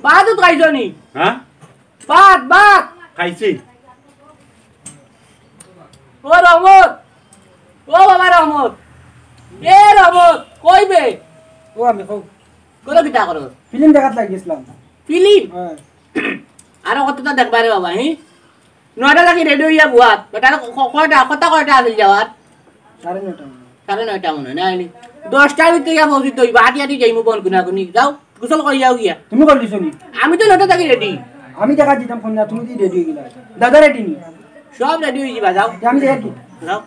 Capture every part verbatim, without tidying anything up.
ভাত উত খাইছো নি? হ্যাঁ? ভাত, ভাত। খাইছি। ও রহমত, ও বাবা রহমত, এ রহমত, কই বে? ও আমি কও। করো কিতা করো? ফিল্ম দেখাত লাগি গেছিলাম। ফিল্ম? হ্যাঁ। আরো কতটা দেখবা রে বাবা, হি? নয়টা থাকি রেডি অইয়া বুয়াত। বেটার ক-, কয়টা, কথা কয়টা আছিল যাওয়ার? সাড়ে নয়টা মনে হয়। সাড়ে নয়টা মনে হয়, না নি? দশটার ভিতরে গিয়া পৌঁছিত অইবা, আটি আটি যাইমু বন কুনা কুনি। যাও, গোসল করি যাও গিয়া। তুমি করি দিছো নি? আমি তো নয়টা থাকি রেডি। আমি দেখা দিতাম ফোন না, তুমি কি রেডি অই গেলা? দাদা রেডি নি? সব রেডি অই যিবা, যাও। তে আমি যাই আর কি? যাও।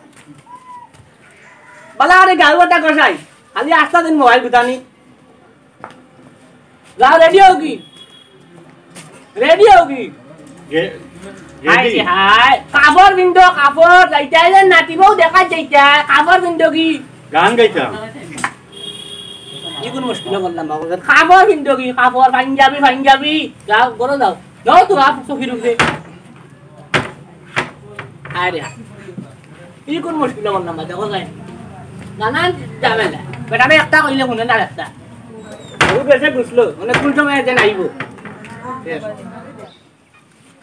বালা আরে গাড়ু ওটা কষাই, খালি আস্তা দিন মোবাইল গুতানি। যাও, রেডি হও কি? রেডি হও কি? গে-, হায় রেডি। রে হায়, কাপড় পিন্দো, কাপড়, যাইতায় যে নাতিবউ দেখা যাইতায়, কাপড় পিন্দো কি? গান গাইতাম। ই কুন মুশকিল করলাম বাবু? কাপড় পিন্দো কি? কাপড়, পাঞ্জাবি, পাঞ্জাবি, যাও, ঘরো যাও। যাও তো, আপ সখী রূপে। আরে, ই কুন মুশকিল আমার নাম্বার, দেখো যাই। নানান ঝামেলা। বেটা, আমি একটা কইলে হুনে না একটা। ও বেশে ঘুষলো, মানে কোন সময় যে নাইবো। বেশ।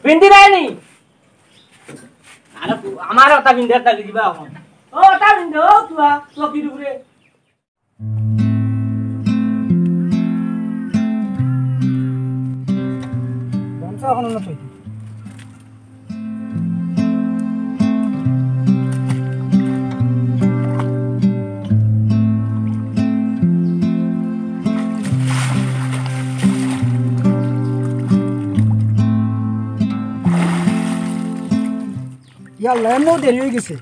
পিন্দি নাই নি? আরে, আমার ওটা পিন্দি একটা দিবা এখন। ও, ওটা পিন্দি, ও, তুয়া, তুয়া কি ডুবরে? গামছা এখনো না থইছি। ইয়াল্লা, এমনেও দেরি অই গেছে।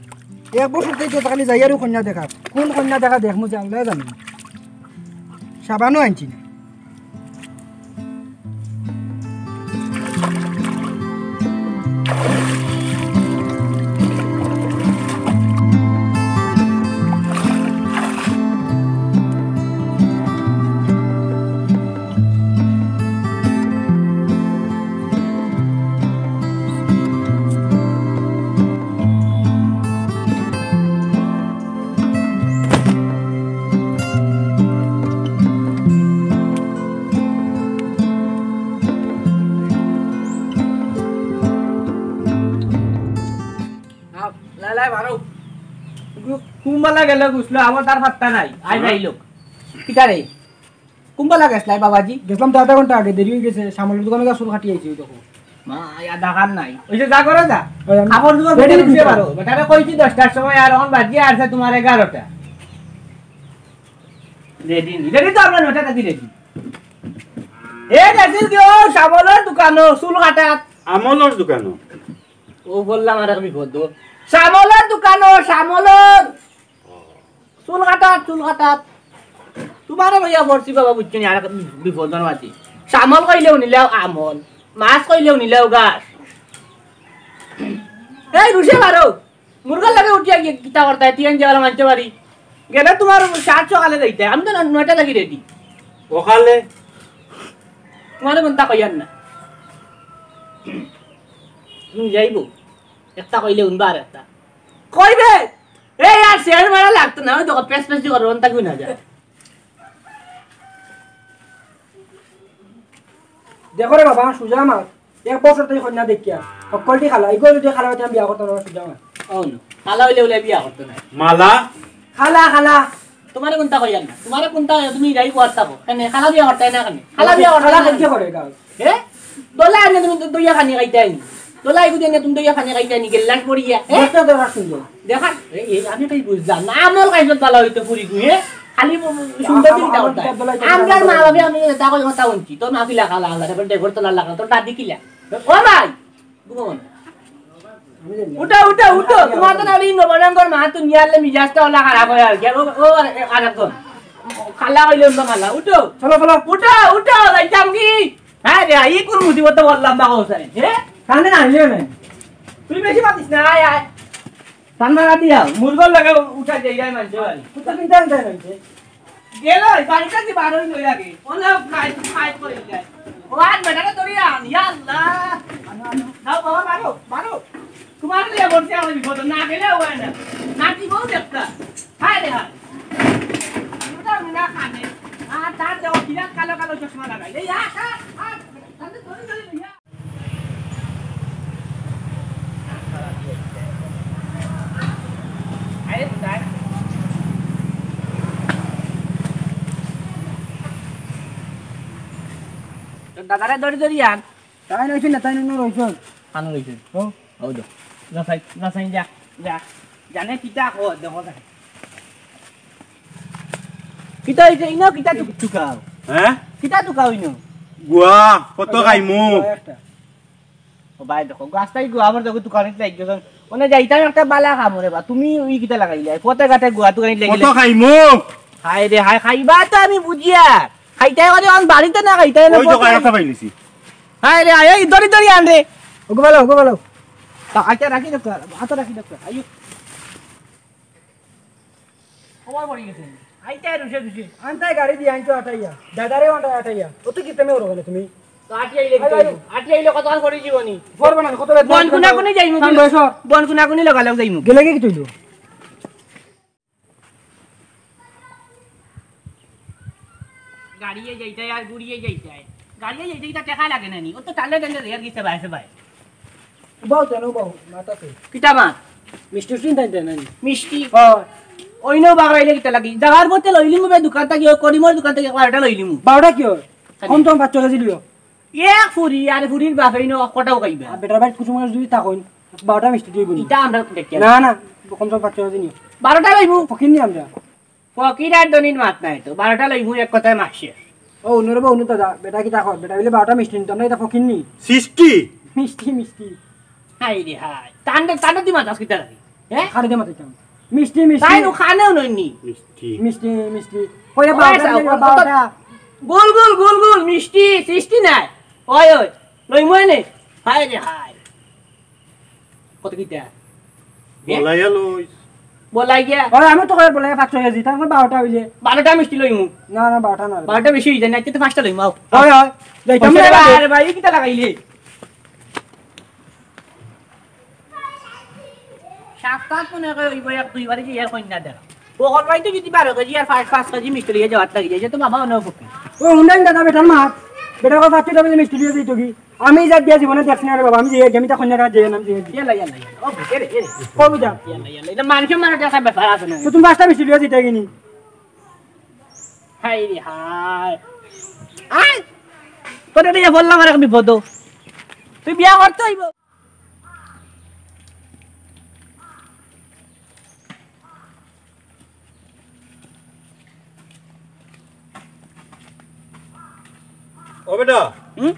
এক বছর থাকি তো খালি যাই আর কইন্যা দেখা। কুন কইন্যা দেখা দেখমু যে আল্লায় জানে। সাবানও আনছি না। আও, লাই, লাই, বারো। কু-, কুম্বালা গেল ঘুষলো, আমার তার পাত্তা নাই। আই যাই লোক। কিতা রে? কুম্বালা গেছলাই বাবাজি? গেছলাম তো আধা ঘন্টা আগে, দেরি অই গেছে। শ্যামলর দোকানো গিয়া চুল কাটি আইছি, ওই দেখো। মা, ইয়া দেখার নাই। ওই যে যা করে যা। ওই আমি কাপড় চোপড় রেডি পরে দিতে দিতে পারো। বেটারে কইছি দশটার সময়, আর এখন বাজিয়া আছে তোমার এগারোটা। রেডি নি। রেডি তো আমরা নয়টা থাকি রেডি। এ দেখছিস কি ও শ্যামলর দোকানো চুল কাটাত? আমলর দোকানো। ও বললাম আর এক বিপদ। শ্যামলর দোকানো, শ্যামলর। চুল কাটাত, চুল কাটাত। তোমারে লইয়া পড়ছি বাবা, বুঝছো নি? আর এক বিপদ বানাবাতি। শ্যামল কইলেও নিলাও আমল, মাছ কইলেও নিলাও গাছ। এই রুশে বারো। মুরগার লগে উঠিয়া গিয়া কিতা করতায়, তিন যে বালা মানতে পারি। গেলে তোমার সাত সকালে যাইতায়, আমি তো ন-, নয়টা থাকি রেডি। সকালে? তোমারে কুন্তা কইয়ার না। তুমি যাইবো, একটা কইলে উনবা আর একটা। কইবে? এই আর শেয়ার মারা লাগতো না, ওই দেখো, পেস পেস দি করো, ওন থাকি না যায়। দেখো রে বাবা, সুজা আমার, এক বছর থাকি কইন্যা দেখিয়ার, হক্কলটি খালা, ইগু যদি খালা অইতে আমি বিয়া করতাম না, সুজা আমার। ও না, খালা অইলে অইলে বিয়া করতো না। মালা? খালা, খালা। তোমারে কুন্তা কইয়ার না, তোমারে কুন্তা কইয়ার, তুমি যাই কুয়ার থাকো। কেনে, খালা বিয়া করতায় না কেনে? খালা বিয়া করতায় খালা না। কিতা করে গাও? হে? দলা আনে তুমি দইয়া পানি খাইতায় নি? দলা ইগু দেনে তুমি দইয়া পানি খাইতায় নি? গেল্লাস পড়িয়া, হে? দেখতে তো রাখুন তো। দেখা, এই, এই, আমি তাই বুঝলাম না। আমল খাইছত বালা অইতো ফুরি গু, হে? খালি সুন্দর দিন আমরার মা বাপে আমি তা কই কথা হুনছি। তোর মা কিলা খালা খালা, তারপর ডেগর তোলা লাগা, তোর দাদি কিলা? ও ভাই! ঘুমাও না। উঠো, উঠো, উঠো। তোমার তো না ওই নবরঙ্গর মা, তুমি আনলে মিজাজটা ওলা খারাপ হয় আর কি। আর ও, ও আর, আর একজন। খালা অইলে অন্য খালা। উঠো। চলো, চলো। উঠো, উঠো, যাইতাম কি? হ্যাঁ রে, এই কোন মুসিবত বললাম বা হোসেন, হ্যাঁ? কানে না, আনলে না। তুই বেশি মাতিস না, আয়, আয়। ঠান্ডা না দিয়া, মুরগর লাগে উঠা যাই, যাই মানছে বাড়ি। উঠা কিন্তু আনতে মানছে। গেল, বাড়িটা কি বারোই লই লাগে? ওলা খাই, খাই করে যায়। ও আর বেটাকে ধরি আন, ইয়া আল্লাহ। দাও বাবা, মারো, মারো। তোমার লিয়া বলছে আমার বিপদ, না গেলে হয় না। নাতি বউ দেখতা। হায় রে হায়। ওটা না খানে। আর তার দেখো বিরাট কালো কালো চশমা লাগাই। এই আ, আ, আ। তোর দাদারে ধরি ধরি আন। তাইন আইছইন না, তাইন অনো রইছইন। আনো রইছইন। ও। ও দো। যা সাই, যা সাই, যা, যা। জানে কিতা কয়, দেখো সাই। কিতা অইছে, ইনো কিতা টুক-, টুকাও? হে? কিতা টুকাও ইনো? গুয়া, কত খাইমু? গুয়া একটা। ও ভাই দেখো, গাছটাই গুয়া, আমার দেখো দোকানিত লাগি গেছইন। অনে যাইতাম একটা বালা কামো রে বা, তুমি ওই কিতা লাগাইলে? পথে ঘাটে গুয়া দোকানিত লাগিলে। কত খাইমু? হায় রে হায়, খাইবা তো আমি বুঝিয়ার। খাইতায় করি অন বাড়িত না খাইতায় না, ওই পথে দোকানে খাইতায়। একটা পাইলিছি। হায় রে হায়, এই দড়ি দড়ি আন রে। ওগো ভালো, ওগো ভালো। তা আচ্ছা রাখি দোকান, আতো রাখি দোকান। আইও। খবর পড়ি গেছে। আইতায় রুশে রুশে। আনতায় গাড়ি দিয়া আনছো আটাইয়া। দাদারেও আনতায় আটাইয়া। অত কিতা মে ওরকনে তুমি? তো আটি আইলে কি আইও, আইও। আইবো? আটি আইলে কত আর পড়ি জীবনি? পড়বো না, কত বেলা বন কুনা কুনি যাইমু গেলে? বয়স। বন কুনা কুনি লগালগ যাইমু। গেলে কি তুইলো? গাড়িয়ে যাইতায় আর গুড়িয়ে যাইতায়। গাড়িয়ে যাইতে কিতা টেকা লাগে না নি? ও তো টালে টালে রেয়ার গেছে ভাই, সে ভাই। উবাও দেন, উবাও, মাত আছে। কিতা মাত? মিষ্টি উষ্টি দেন, দেন, দেন। মিষ্টি? হ্যাঁ। ওই নো বাগড়াইলে কিতা লাগি? জাগার মধ্যে লইলিমু বে দোকান থাকি, ও করিমর দোকান থাকি বারোটা লইলিমু। বারোটা কিয়র? খালি। কম টম পাঁচ ছয় কেজি লিও। এক ফুরি, আরে ফুরির বাপ এই নো কটাও খাইবা। আর বেটার বাড়িত কুসুম করে যদি থাকইন, বারোটা মিষ্টি দিবনি। ইটা আমরা দেখি না, না, কম টম পাঁচ ছয় কেজি নিও। বারোটা লইমু। ফকির নি আমরা। ফকির আর ধনির মাত নাই তো, বারোটা লইমু এক কথায় মাসে। ও, উনুরে বা উনু দাদা, বেটা কিতা কয়? বেটা বলে বারোটা মিষ্টি নিতাম না, ইটা ফকির নি। সৃষ্টি। মিষ্টি, মিষ্টি। হায় রে হায়। তান্ডে, তান্ডে দি মাতাস কিতা লাগে? হ্যাঁ? খালি দি মাতাইতাম। মিষ্টি, মিষ্টি। তাইন অখানেও নইনি। মিষ্টি। মিষ্টি, মিষ্টি। কইরা ওই বারোটা চাও, নিয়ে কত বারোটা। গোল, গোল, গোল, গোল, মিষ্টি, সৃষ্টি নাই। ওই, ওই, লইমু এনে। হায় রে হায়। কত কিতা? বলাইয়া লইস। বলাই গিয়া। ওই, আমি তো কই বলাই পাঁচ ছয় কেজি, তার মানে বারোটা অইলে। বারোটা মিষ্টি লইমু। না, না, বারোটা না রে। বারোটা বেশি অই যায় না, আইতে তো পাঁচটা লইমু, আও। ওই, ওই, যাইতাম না রে। আরে ভাই, এই কিতা লাগাইলে? সাত সাত মনে হয় অইবো, এক দুইবারে যে এর কইন্যা দেখা। বকল ভাই তো যদি বারো কেজি আর পাঁচ, পাঁচ কেজি মিষ্টি লইয়া যাওয়ার লাগি যায়, সে তো বাবা অনেক উপকার। ও, হুনইন দাদা, বেটার মাত। বেটার কথা, তুই মিষ্টি লইয়া যাইতো কি? আমি যা দিয়া জীবনে দেখছি না রে বাবা, আমি যে গেমিটা কইন্যা দেখা যায় না, আমি যে ইয়াল্লা, ইয়াল্লা, ইয়াল্লা। ও, এরে, এরে। কই বুঝা? ইয়াল্লা, ইয়াল্লা। ইটা মানুষের মানুষ দেখার ব্যাপার আছে না। তো তুমি পাঁচটা মিষ্টি লইয়া যাইতে গিনি। হায় রে হায়। আয়। তোরে দিয়া বললাম আর এক বিপদ। তুই বিয়া করতে অইবো। ও বেটা। হুম?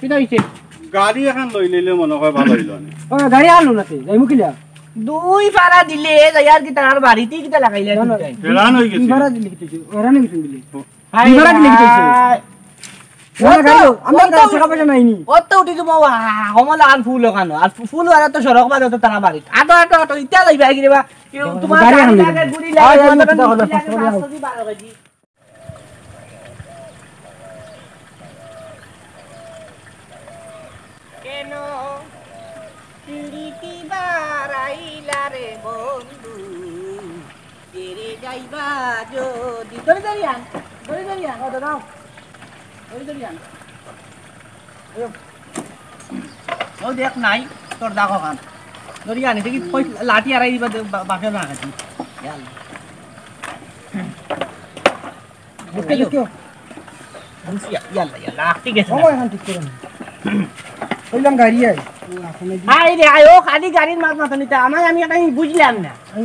কিতা অইছে? গাড়ি এখন লই লইলে মনে হয় ভালো অইলো নে। ও, গাড়ি আনলো না তে, যাইমু কিলা? দুই ফাড়া দিলে, যাই আর কিতা তার বাড়িতে কিতা লাগাইলে না, না, দুইটাই? হেরান অই গেছি। দুই ফাড়া দিলে কিতা অইছে? হেরান অই গেছি দিলে। ও। হায় দুই ফাড়া দিলে কিতা অইছে? হায়। ওরা ও তো, গাড়ি, আমরা ও তো, টাকা পয়সা নাইনি। ও তো উঠি তোমার, আ, আ, কমলা আর ফুল ওখানো। আর ফু-, ফুল ওরা তো সড়ক বাজার তো তারা বাড়ি। আটো, আটো, আটো, ইটা যাইবা কি রে বা? কেউ তোমার গাড়ি গাড়ি আনবে। লাগে, গুড়ি লাগে, ওই, ওই, মদন ওই, মিষ্টি লাগে, ওই, পাঁচ কেজি, বারো কেজি। কেন পিরিতি বারাইলা রে বন্ধু, ছেড়ে যাইবা যদি। দড়ি দড়ি আন, দড়ি দড়ি আন। ও দাদা, দড়ি দড়ি আন। ও দেখ নাই, তোর দাগ ওখান। দড়ি আনি, দেখি কই লাঠি আড়াই দিবা, দে-, বা-, বাপের না খাচ্ছি। ইয়াল্লা। বুঝতে আইও। দেখো। বুঝছি, ইয়াল্লা, ইয়াল্লা, আটকে গেছে ও, না। এখন ঠিক করে না। কইলাম গাড়ি আই। ও, এখন এই হায় রে, হায়, ও খালি গাড়ির মাত মাথা নিতে, আমার আমি একটা জিনিস বুঝলাম না। আই।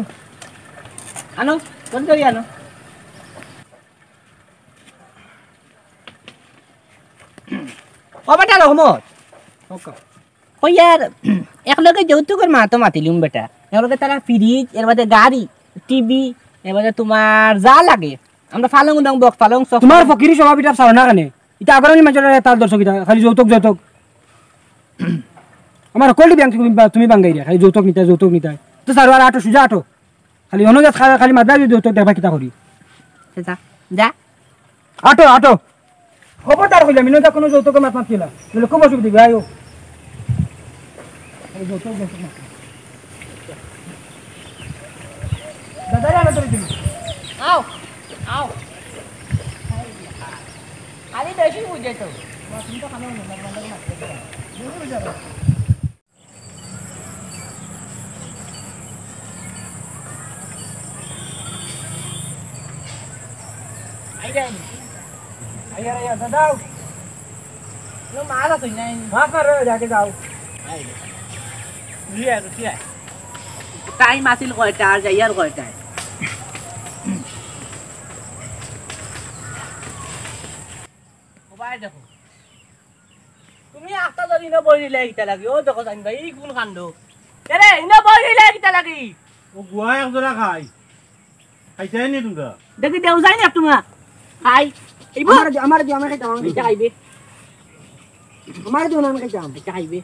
আনো, কোন গাড়ি আনো? ও বেটা রহমত। ওকে। কই আর, একলগে যৌতুকর মাত মাতিলুম বেটা। একলগে তারা ফ্রিজ, এর বাদে গাড়ি, টিভি, এর বাদে তোমার যা লাগে। আমরা পালং উলং বক্স, পালং সব। তোমার ফকিরি স্বভাব ইটা ছাড়ো না কেনে? ইটা আগর আমি মাঝে তার দর্শক ইটা, খালি যৌতুক, যৌতুক। আমার কোয়ালিটি ব্যাংক তুমি বা-, তুমি বাঙ্গাই রে, খালি যৌতুক নিতা, যৌতুক নিতা। তো ছাড়ো আর আটো, সুজা আটো। খালি অন্য জাত খা-, খালি মাদ্রা যদি যৌতুক দেখবা কিতা করি। যা, যা। আটো, আটো। খবরদার কইলাম, ইনো কোনো যৌতুকের মাত মাত কিলা। বলে, খুব অসুবিধা, আয়ো। এই যৌতুক, যৌতুক মাত। দাদা, আলো ধরে দিবি। আও, আও। খালি বেশি বুঝে তো। তুমি তো খালি অন্য মাত মাত মাত। আইয়া, আইয়া, দাদা। কোনো মাছ আছে নাই? মাছ মারো, যাকে যাও। আই রে। রুটি আয়, রুটি আয়। টাইম আছিল কয়টা, আর যাইয়ার কয়টায়? ও ভাই দেখো। তুমি আস্তা ধরি ইনো বই রইলে কিতা লাগি? ও দেখো জানি ভাই, ই কোন কাণ্ড? এরে, ইনো বই রইলে কিতা লাগি? ও গুয়া এক জোড়া খাই। খাইছাই নি তোমরা? দেখি দেও যাই না তোমরা। খাই। এইবো? আমার দি-, আমার দি-, আমি খাইতাম, আমি এটা খাইতাম। খাইবে। আমার দিও না, আমি খাইতাম। এটা খাইবে।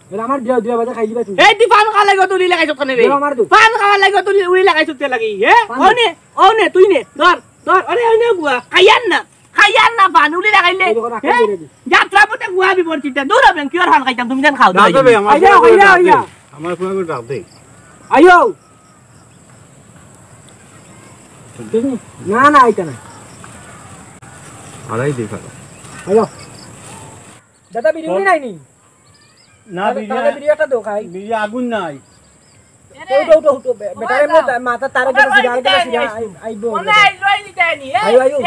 এবার আমার দিও, দিও, বাজে খাই দিবা তুমি। এই তুই পান খাওয়া লাগি তুই লাগাইছ কেনে বে? দিও, আমার দিও। পান খাওয়া লাগি তুই উড়ি লাগাইছ তে লাগি, হে? পান ও দিও। নে, ও নে, তুই নে। ধর, ধর। আরে, ওই নে গুয়া। খাইয়ার না। খাইয়ার না পান, উড়ি লাগাইলে। এই দেখো, রাখো হে? ধরে দি। যাত্রা পথে গুয়া বিপরীতে। দূর হবেন, কি আর পান খাইতাম, তুমি জান খাও, না দাও, যাবে, আমার আইয়া, ফুয়া আইয়া, করে আইয়া। ডাক দে। আমার ফুয়া করে ডাক দে। আইও। না, না, আইতা না। আড়াই দিই খালো। হ্যালো। দাদা, বিড়ি উড়ি নাই নি? না, তাহলে, বিড়ি তাহলে আ-, বিড়ি একটা দো খাই। বিড়ি আগুন নাই। উঠো, উঠো, উঠো, বে-, বেটা, এমনি তা-, মাথা তার একটা সিধা, আরেকটা সিধা, আই-, আইবো। আইও, আইও।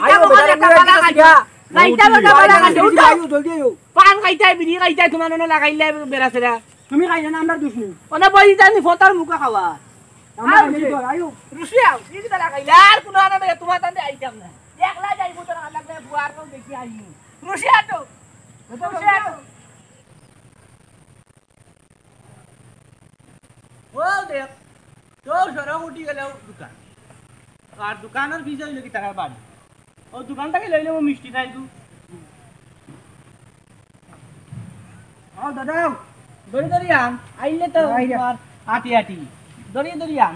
আইও, বেটা, এমনি একটা সিধা। আইও, জলদি আইও। পান খাইতায়, বিড়ি খাইতায়, তোমার মনে লাগাইলে বেড়া ছেড়া। তুমি খাইলে না, আমরা দুষ নেই। ওনা বই জানি ফতার মুখা খাওয়া। আমরা আও, খাইলে তো, আইও। রুশিয়া, এই কিতা লাগাইলে? আর কোনো আনা নাই, তোমার তাতে আইতাম না। একলা যাইবো তো না, লাগলে বুয়ার কেউ দেখি আইনি। রুশিয়া তো। রুশিয়া তো। ও দেখ, তো সড়ক উঠি গেল দোকান। আর দোকানের পিছে হইল কি তারা বাড়ি। ও দোকান থেকে লইলে ও মিষ্টি খাই দু। ও দাদা, দড়ি দড়ি আন। আইলে তো আইলে। তোমার আটি আটি। দড়ি দড়ি আন।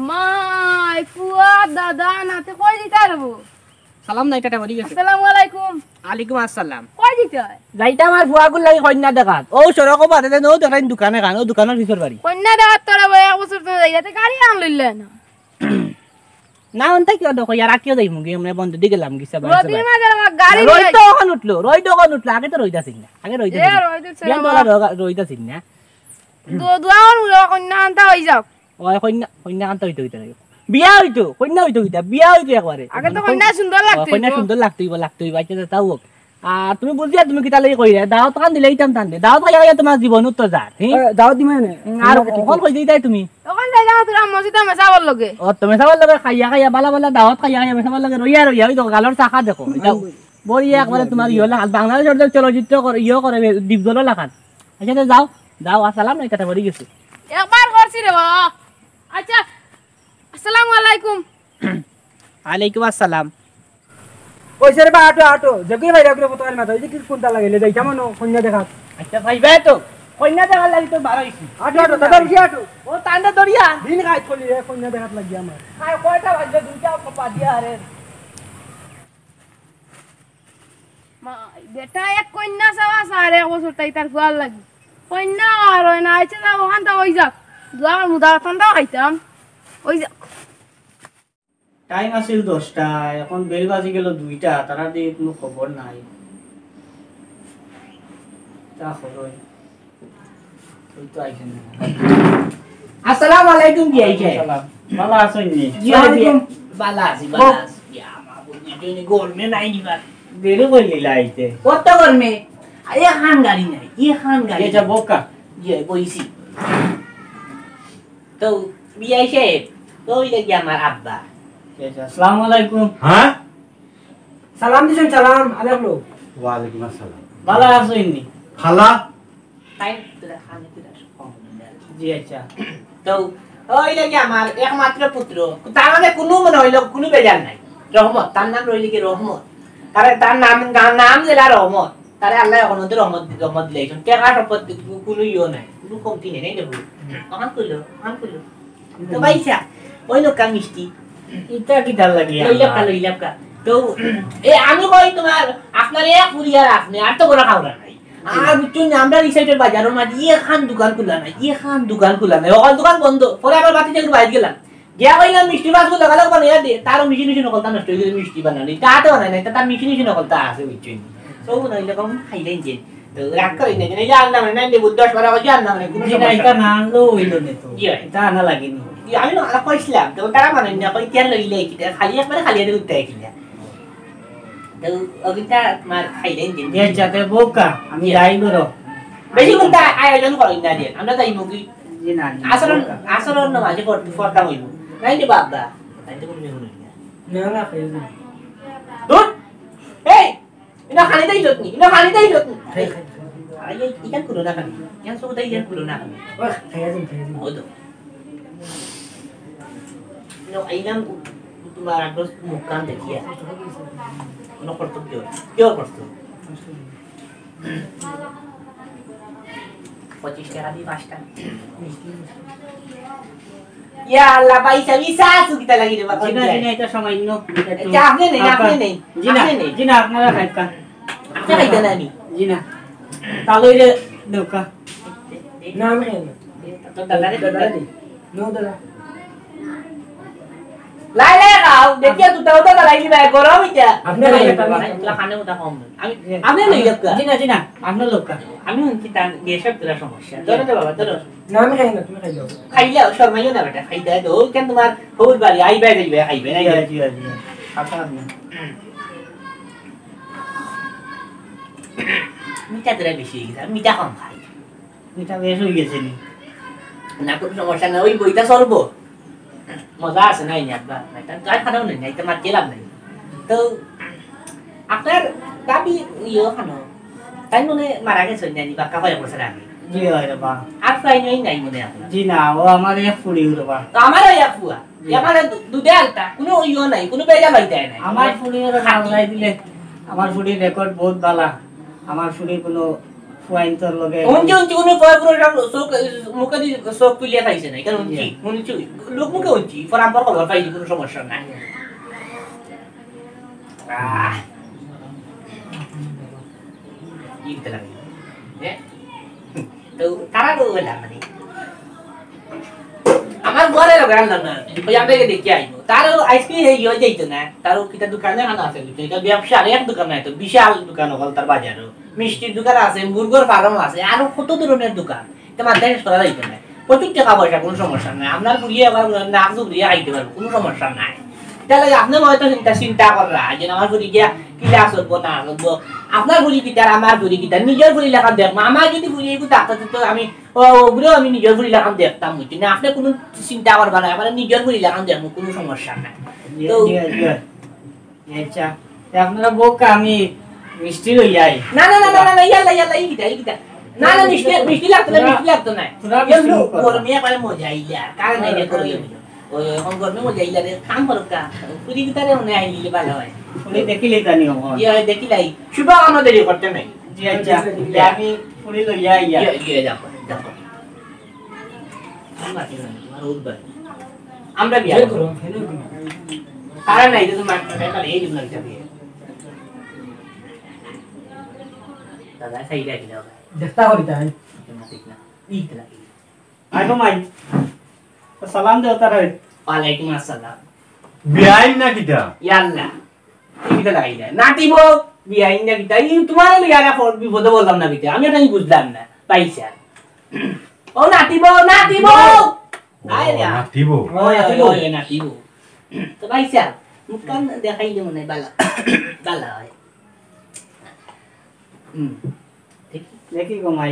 মাই, ফুয়া, দাদা, নাতে কই দিতায় রে বো? সালাম নাই, টাটা বাড়ি গেছে। আসসালামু আলাইকুম। আলাইকুম আসসালাম। কই দিতায়? যাইতাম আমার ফুয়াগুর লাগি কইন্যা দেখাত। ও সড়কো বাদে দেন, ও দেখেন দোকানে খান, ও দোকানের পিছর বাড়ি। কইন্যা দেখাত তোরা বই এক বছর তো যাইয়া, তে গাড়ি আন লইলে না। না, অন্তাই কিয় দেখো, ইয়ার আকিও যাইমু গি, আমরা বন্ধ দি গেলাম গি, সবাই, রোদির সবাই। মাঝে আমার গাড়ি রইদ নাই। তো অখন উঠলো, রইদ অখন উঠলো, আগে তো রইদ আছিল না, আগে রইদ এ, আছিল না। রইদ উঠছে বিয়ান না, তোলা বাবা। রইদ, রইদ আছিল না। দো-, দোয়া করমু রে, কইন্যা আনতা অই যাউক। ওই কইন্যা, কইন্যা আনতা অইতো, অইতো না। বিয়া অইতো, কইন্যা অইতো কিতা, বিয়া অইতো একবারে। আগে তো মানে কইন্যা কইন-, সুন্দর লাগতো ও, কইন্যা অইবো। সুন্দর লাগতো অইবো, লাগতো অইবো, আচ্ছা, তা অউক। আর তুমি বুঝিয়া তুমি কিতা লাগি কইরে? দাওয়াত খান দিলে ইতাম তান দে। দাওয়াত খাইয়া গিয়া তোমার জীবন উত্তর যার, হে? এ, দাওয়াত দিমু নে। উম, আর অখন কই দিতায় তুমি? অখন যাইলাম তোরা মসজিদে মেসাবর লগে। ও, তো মেসাবর লগে খাইয়া খাইয়া, বালা বালা দাওয়াত খাইয়া খাইয়া, মেসাবর লগে রইয়া রইয়া, ওই দেখো, গালর চাকা দেখো। ইটা বড়ি একবারে তোমার ইয়ে লাখান, বাংলাদেশর যে চলচ্চিত্র করে, ইয়ে করে, ডিপজল লাখান। আচ্ছা, তো যাও, যাও, আসসালাম নাই, কাটা পড়ি গেছে। একবার করছি রে বাবা। আচ্ছা, আসসালামু আলাইকুম। আলাইকুম আসসালাম। কইছে রে বা, আটো, আটো। যে কই ভাই রাখলে ফটো মাথা, এই যে কি কোনটা লাগাইলে, যাইতাম না, কইন্যা দেখাত। আচ্ছা, ভাই, ভাই তো, কইন্যা দেখার লাগি তো বার অইছি। আটো, আটো, দাদা, উঠি আটো। ও, তান্ডা দরিয়া। দিন খাই চলি রে, কইন্যা দেখাত লাগি আমার। আর কয়টা বাজে? দুইটা বাজিয়া আরে। মা, বেটা এক কইন্যা চাওয়া চায় এক বছর তাই তার ফুয়ার লাগি। কইন্যা আর অয় না, আইছে যাও, অখানতা অই যাউক। দুয়ার মুদা ঠান্ডা খাইতাম। অই যাউক। টাইম আছিল দশটা, অখন বেল বাজি গেল দুইটা, তারা দিয়ে কোনো খবর নাই। তা খবর। ওই তো আইছেন না। আসসালামু আলাইকুম, বিয়াই সাহেব। সালাম। ভালা আছইন নি? জি, ওয়ালাইকুম। ভালা আছি, ভালা আছি। ইয়া, মা, বুঝলি, গরমে নাই নি বা। দেরি করলি লাইতে। কত গরমে? আরে, এখান গাড়ি নাই, এখান গাড়ি। এ যা নাই। বোকা। জি, বইছি। তো, বিয়াই সাহেব, তো ওই দেখি আমার আব্বা। এ যা, আসসালামু আলাইকুম। হ্যাঁ? সালাম দিছেন, সালাম, আলাইকুম। ওয়ালাইকুম আসসালাম। ভালা আছইন নি? খালা? তাই তোরা খালি তোরা সব কম বলে আর কি। জি, আচ্ছা। তো, ওই লাগে আমার একমাত্র পুত্র। তার মানে কোনো মনে হইল, কোনো বেজার নাই। রহমত, তার নাম রইল কি রহমত। তার, তার নাম, নাম, নাম যেটা রহমত। তারে আল্লাহ এখন ওদের রহমত, রহমত দিলাইছেন। টেকা সম্পদ কোনো ইয়ে নাই, কোনো কমতি নেই, নাই দেখো। অখান কইলো, অখান কইলো। তো ভাই সাহেব, ওই লোকটা মিষ্টি। ইটা কিতার লাগি লইলাম আনলা? কা, লইলাম কা। তো, এ, আমি কই তোমার, আপনার এক ফুরি আর আপনি, আর তো কোনো খাওয়া নাই। আর বুঝছেন না, আমরা এই সাইডের বাজারের মাঝে এখান দোকান খোলা নাই, এখান দোকান খোলা নাই, অকল দোকান বন্ধ। পরে আমার বাতি থেকে বাইরে গেলাম, গিয়া কইলাম মিষ্টি মাছগুলো লাগালাগ বানাইয়া দে, তারও মেশিন মেশিন হকলতা নষ্ট হয়ে গেছে, মিষ্টি বানানি, তাতে বানায় নাই, তার মেশিন মেশিন হকলতা আছে, বুঝছেন? সব বানাইলে কম খাইলেন যে। তো রাগ করি না, যে না, ইটা আনলাম না, না, লেবু দশ বারো কেজি আনলাম না, কোনো জি না, সমস্যা ইটা নাই। না আনলেও অইলো নে তো। জি, হয়। ইটা আনা লাগেনি। জি, আমি না, আনা কইছিলাম, তো তারা মানে না, কই, "কিয়া লইলে কিতা? খালি একবারে খালি হাতে উঠতে কিনা?" তো ওগুনটা তোমার খাইলেন যে। জি, আচ্ছা, তে বউকা, আমি জি। যাই করো। বেশি কোনটা আয়োজন করি না যে, আমরা যাই মুগি। জি না, জি না, আচরণ, বউকা। আচরণ না মাঝে পড়-, পড়তাম হইব। নাই রে বাবা, তাই তো কোনো মেয়ে হলো না। না, না, খাইও না। ধুর! এই! ইনো খানি দেই যত্নি, ইনো খানি দেই যত্নি। খাই, খাই, খাই। আরে, এই, ইখান খুলো না খানি। ইখান সব তাই ইখান খুলো না খানি। ওহ, খাই আছেন, খাই আছেন। ও তো। ইনো আইলাম, তোমার আগ্রহ মুখ কান দেখিয়া। কোনো কর্তব্য, কেউ করতো। পঁচিশ টাকা দিয়ে পাঁচটা। ইয়া আল্লাহ, ভাই সাহেব, ইসা আসু কিতা লাগি রে বাবা? জি না, জি না, এটা সামান্য, এটা একটু চা আপনি নেই, হালকা। আপনি নেই, জি না, আপনি নেই। জি না, আপনারা খাইতা। আপনি খাইতা না নি? জি না। তাহলে ওই যে দোকা। না, আমি খাই না। তোর দাদা রে, দাদা রে। নো দাদা। লাই লাই খাও, দেখিয়া তুই তাও তো লাই দিবা, গরম ইটা। আপনি খাইতা না। তোরা খানে ওটা কম। আমি, আপনি নেই লোক। জি না, জি না, আপনার লোক। আমি হুনছি তার গ্যাসের তোরা সমস্যা। ধরো তো বাবা, ধরো। না, আমি খাই না, তুমি খাই যাও। খাইলে শর্মাইও না বেটা, খাইতে হয় তো। ওই কেন তোমার খবর বাড়ি, আইবে, যাইবে, খাইবে, নাই জি, জি, জি। আচ্ছা, আপনি। মিঠা তোরা বেশি হয়ে গেছে, আমি মিঠা কম খাই। মিঠা বেশ হয়ে গেছে নি? না, কোনো সমস্যা না, ওই বইটা চলবো। মজা আছে না, এই আব্বা? এটা গায়ে ফাটাও নেই, এটা মার গেলাম নাই। তো আপনার দাবি ইয়ে ওখানো, তাই মনে মারা গেছে, জানি বাক্কা কয়েক বছর আগে। জি হয় রে বা। আর তো আইন নাই মনে আপনার। জি না, ও আমার এক ফুড়ি রে বা। তো আমারও এক ফুয়া। জি। এখানে দু-, দুধে আলতা, কোনো ইয়ে নাই, কোনো বেজা লইতে নাই। আমার ফুড়ি ওরা খাটি। আল্লাহ দিলে, আমার ফুড়ির রেকর্ড বহুত ভালা। আমার ফুড়ি কোনো ফুয়াইন্তর লগে উনকি, উনকি, উনি পরে পুরো সব চোখ, মুখে দি চোখ তুলিয়া খাইছে না, এখানে উনকি, জি। উনকি, লোক মুখে উনকি, পরে আমার খবর পাইছি, কোনো সমস্যা নাই। আহ। ই দিতে লাগে। হ্যাঁ? তো তারা তো ওলা মানে। আমার ঘরে বেড়ান না, ওই আমরা গিয়ে দেখে আইবো। তারও আইসক্রিম এই ইয়ে যাইতো না, তারও কিতা দোকানে আনা আছে, এটা ব্যবসা আর এক দোকান নাই তো, বিশাল দোকান হল তার বাজারও। মিষ্টির দোকান আছে, মুরগর ফার্ম আছে, আরো কত ধরনের দোকান। এটা মাথায় শেষ করা যাইতো না। প্রচুর টাকা পয়সা, কোনো সমস্যা নাই। আপনার বুড়িয়ে আবার নাক জুবড়িয়ে খাইতে পারবো, কোনো সমস্যা নাই। তাহলে আপনি হয়তো চিন্তা, চিন্তা কররা যে আমার বুড়ি গিয়া কিলা চলবো, না চলবো। আপনার বুড়ি কিতার, আমার বুড়ি কিতার, নিজের বুড়ি লেখা দেখবো। আমার যদি বুড়ি একটু ডাক্তার তো আমি, ও, ওগুলো আমি নিজের বুড়ি লেখা দেখতাম, বুঝছি না। আপনি কোনো চিন্তা করবা না, আমার নিজের বুড়ি লেখা দেখবো, কোনো সমস্যা নাই। তো জি, জি। আচ্ছা, তে আপনারা বউকা আমি মিষ্টি লইয়া আই। না, না, না, না, না, না, ইয়াল্লা, ইয়াল্লা, ই কিতা, ই কিতা। না, না, মিষ্টি, মিষ্টি লাগতো না, তোরা, মিষ্টি লাগতো না। তোরা এমনি মিষ্টি মুখ করবা। গরমে একবারে মজা আইলা, কারণ এই যে করি আমি। ওই, ওই, এখন গরমে মজা আইলা রে, কাম করো কা। পুরি ভিতরে মনে আইলে ভালো হয়। পুরি দেখিলে জানি হবো। ইয়ে, দেখিলাই। শুভ আমার দেরি করতে নাই। জি, আচ্ছা, তে আমি পুরি লইয়া আইয়া। ইয়ে, ইয়ে, যাও, যাও। আমরা বিয়া করো, কেন করো? কারণ নাই, এটা তো মার, মার, মার, এই দিন লাগছে বিয়ে। দাদা, খাই রাখি দাও। দেখতা করি তাই। এটা ঠিক না। ই তো লাগে। আয় গো মাই। সালাম দেও তারে। ওয়ালাইকুম আসসালাম। বিয়াইন না কিতা? ইয়াল্লা। এই কিতা লাগাইলা? নাতিব, বিয়াইন না কিতা? এই তোমার লইয়া আর এখন বিপদে বললাম না কিতা? আমি এটা বুঝলাম না। পাইছা? ও নাতিব, নাতিব! ও, আয় রে। নাতিব। ওই, ওই, ওই, নাতিব। তো পাইছা? মুখখান দেখাইলে মনে হয় বালা, বালা হয়। হুম। দেখি। দেখি গো মাই।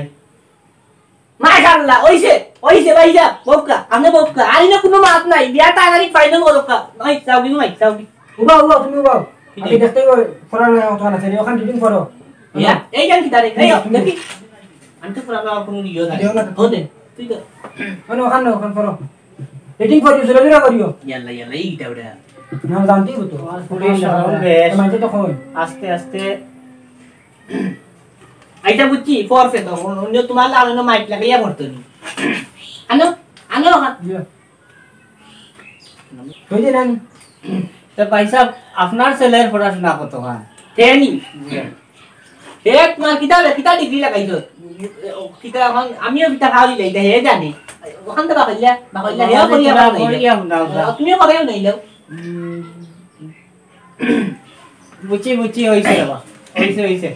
মাশাআল্লাহ, ওইছে, ওইছে ভাইজান, বউকা, আপনি বউকা। আর ইনো কোনো মাত নাই, বিয়া তাড়াতাড়ি ফাইনাল করুক্কা। ভাই, চাও কি, ভাই, চাও কি? উবাও, উবাও, তুমি উবাও। কি আমি দেখি? দেখতে ওই ফরার লাগে ওখানে আছে, ওখানে রিডিং করো। ইয়া, এই জান কি তারিখ? এই, তুমি দেখি। আমি তো ফরার লাগে কোনো ইয়ে নাই। ইয়ে না। ও দে, তুই তো। মানে ওখানে না, ওখানে ফরো। রিডিং করিও, জোরে জোরে করিও। ইয়াল্লা, ইয়াল্লা, এইটা ওটা। না, জানতেই হতো। তোমার ফুলের শরম বেশ। মাঝে তো কই? আস্তে আস্তে। আইচ্ছা, বুঝছি, পড়ছে তো, অন্য তোমার লাগানো মাইক লাগাইয়া পড়তো নি। আনো, আনো, আনো। ইয়ে। হইছে না? তো ভাই সাহেব, আপনার ছেলের পড়াশোনা কত হয়? টেনি। হে তোমার কিতা, কিতা ডিগ্রি লাগাইছো? কিতা এখন আমিও কিতা খাওয়াই লাই, হে জানি। ওখান তো বাকাইলা, বাকাইলা, হে বাবা, করিয়া তোরা বাকাইলা। করিয়া হুনা, হুনা। তুমিও করিয়া হুনাইলাও। হুম। বুঝছি, বুঝছি, হইছে বাবা। হইছে, হইছে।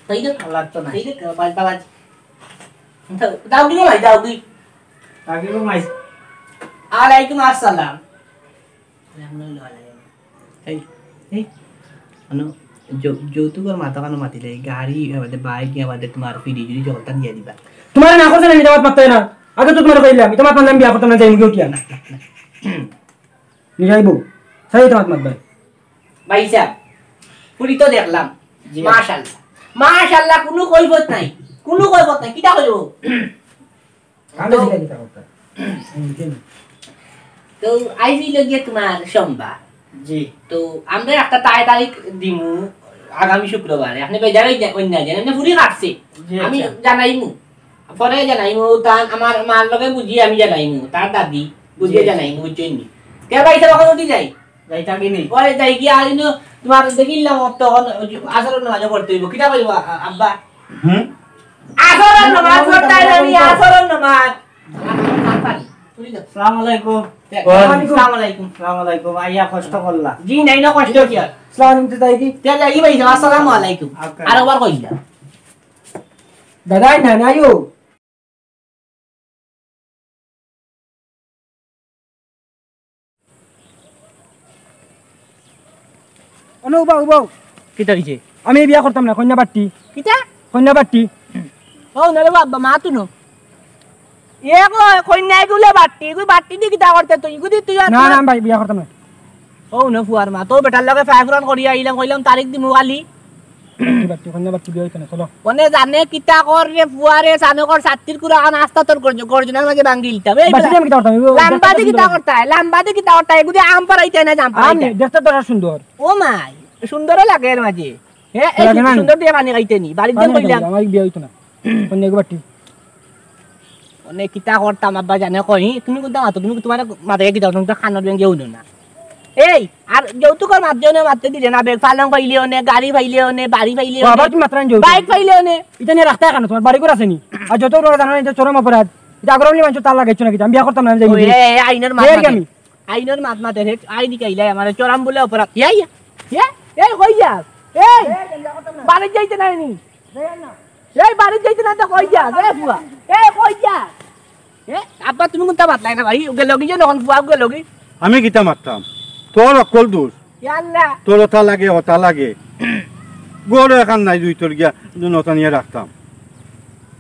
তাই না? ভালা লাগতো না। এই যে, বাজ, বাজ। যাও কি ভাই, যাও কি? তাকে তো মাই। আলাইকুম আসসালাম। এই, এই, আনো, যৌ-, যৌতুকর মাত কানো মাতিলে, গাড়ি, এবারে বাইক, এবারে তোমার ফিরি জুড়ি জগৎটা দিয়া দিবা। তোমার না করছে না, মিছা মাত মাততে না। আগে তো তোমার কইলাম, মিছা মাত মাতলাম, বিয়া করতাম না, যাই মুখে উঠিয়া। নিয়ে যাইবো। সাই মিছা মাত মাত ভাই। ভাই সাহেব, ফুরি তো দেখলাম। জি। মাশাআল্লাহ। মাশাআল্লাহ, কুনু কৈফত নাই। কুনু কৈফত নাই। কিতা কইবো? কান্দে তো দিলে কিতা করতা? হুম, ঠিক। তো আইজ অইলো গিয়া তোমার সোমবার। জি। তো আমরা একটা তাই তারিখ দিমু আগামী শুক্রবারে। আপনি বেজার অই যা-, অই না যেন। এমনি ফুরি কাটছে। জি, আমি আচ্ছা। জানাইমু। পরে জানাইমু। তান আমার মার লগে বুঝি আমি জানাইমু। তার দাদি বুঝিয়ে জি, আচ্ছা। জানাইমু, বুঝছইন নি? তে ভাই সাহেব, এখন উঠি যাই। যাইতা কি নি? ওই যাই গিয়া আর ইনো তোমার দেখিলাম তখন ওই যে আসরের নামাজও পড়তে অইবো। কিতা কইবো আ-, আব্বা? হুম? আসরের নামাজ পড়তে অইবো, আসরের নামাজ। আসসালামু আলাইকুম। ওয়ালাইকুম। আসসালামু আলাইকুম। আসসালামু আলাইকুম। আইয়া কষ্ট করলা। জি, নাই না কষ্ট কি আর। আসসালামু আলাইকুম, যাই কি? তে যাই কি ভাই, আসসালামু আলাইকুম। আচ্ছা। আরেকবার কইলা। দাদা, না, না, আইও। অনু, উবাও, উবাও। কিতা অইছে? আমি বিয়া করতাম না, কইন্যা বাট্টি। কিতা? কইন্যা বাট্টি। ও, না রে বাবা, মা তুনো। এ গো, কইন্যা এগুলে বাট্টি, এগুলো বাট্টি দি কিতা করতে তুই? এগুলো তুই আর না, তোর না, ভাই, বিয়া করতাম না। ও, না ফুয়ার মা, তো বেটার লগে ফাইফরান করিয়া আইলাম, কইলাম তারিখ দিমু কালি। বাট্টি, বাট্টি, কইন্যা বাট্টি বিয়া অইতো না, চলো। অনে জানে কিতা কর রে ফুয়া রে, সানকর সাত্তির কুড়া আন আস্তা তোর গর্জ-, গর্জনার মাঝে ভাঙ্গি দিতাম। এই বাট্টি বেটা, আমি কিতা করতাম? এগুলো লাম্বা দেখতে দি কিতা সুন্দর। করতায়? লাম্বা দি কিতা করতায়? এগুলো আম পাড়াইতে না জাম আমি পাড়াইতে। দেখতে তো সুন্দর। ও মাই, সুন্দর লাগে এর মাঝে। হে, এই লাগে না? সুন্দর দিয়া পানি খাইতে নি? বাড়িত পানি যাম খাইতে কইলাম। নি? আমার বিয়া অইতো না। কইন্যা এগু বাট্টি। অনে কিতা করতাম আব্বা জানে কই, তুমি কুনতা মাতো, তুমি তোমার মাথায় কিতা, তুমি তো খানোর বেঙ্গে উঠো না। এই, আর যৌতুকর মাত দিও না, মাততে দিলে না, বেগ পালং পাইলেও নে, গাড়ি পাইলেও নে, বাড়ি পাইলেও ও, আবার নে, তুমি মাতরান যৌতুক। বাইক পাইলেও নে। ইটা নিয়া রাখতায় কেনে? তোমার বাড়ি ঘর আছে নি? আর যত বড় জানো না, ইটা চরম অপরাধ। ইটা আগর বলি মানষর তার লাগাইছো না কিতা? আমি বিয়া করতাম না, আমি যাই ওই, বুঝি। এই, আইনর মাত এই আর কি মাতে। আমি? আইনর মাত মাতে রে, আইন দিকে আইলাই আমার চরম বলে অপরাধ। ইয়া, ইয়া, ইয়া। এই, কই যাস? এই, বাড়িত যাইতে নাই নি? এই বাড়িত যাইতে না তো কই যাস? এই ফুয়া, এই কই যাস? এ, আব্বা, তুমি কুনতা মাতলায় না ভাই? গেলগি যে নখন ফুয়া গেলগি। আমি কিতা মাততাম? তোর অকল দোষ। ইয়া আল্লাহ। তোর ওটা লাগে, ওটা লাগে। গরু এখান নাই, দুই তোর গিয়া, দুই নটা নিয়া রাখতাম।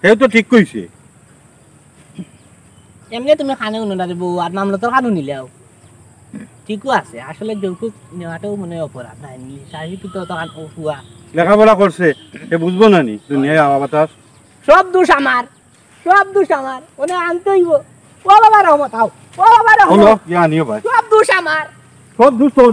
হে তো ঠিক কইছে। এমনে তুমি কানে হুনো না রে বউ, আর মামলা তোর কানে নিলেও। ঠিকও আছে, আসলে যৌতুক নেওয়াটাও মনে হয় অপরাধ, না নি? শারীরিক তো তখন ও ফুয়া। লেখাপড়া করছে, এ বুঝবো না নি? দুনিয়ায় আওয়া বাতাস। সব দোষ আমার, সব দোষ আমার। অনে আনতে অইবো। ও বাবা রহমত, আও। ও বাবা রহমত। হলো, ইয়া নিও ভাই। সব দোষ আমার। সব দোষ তোর।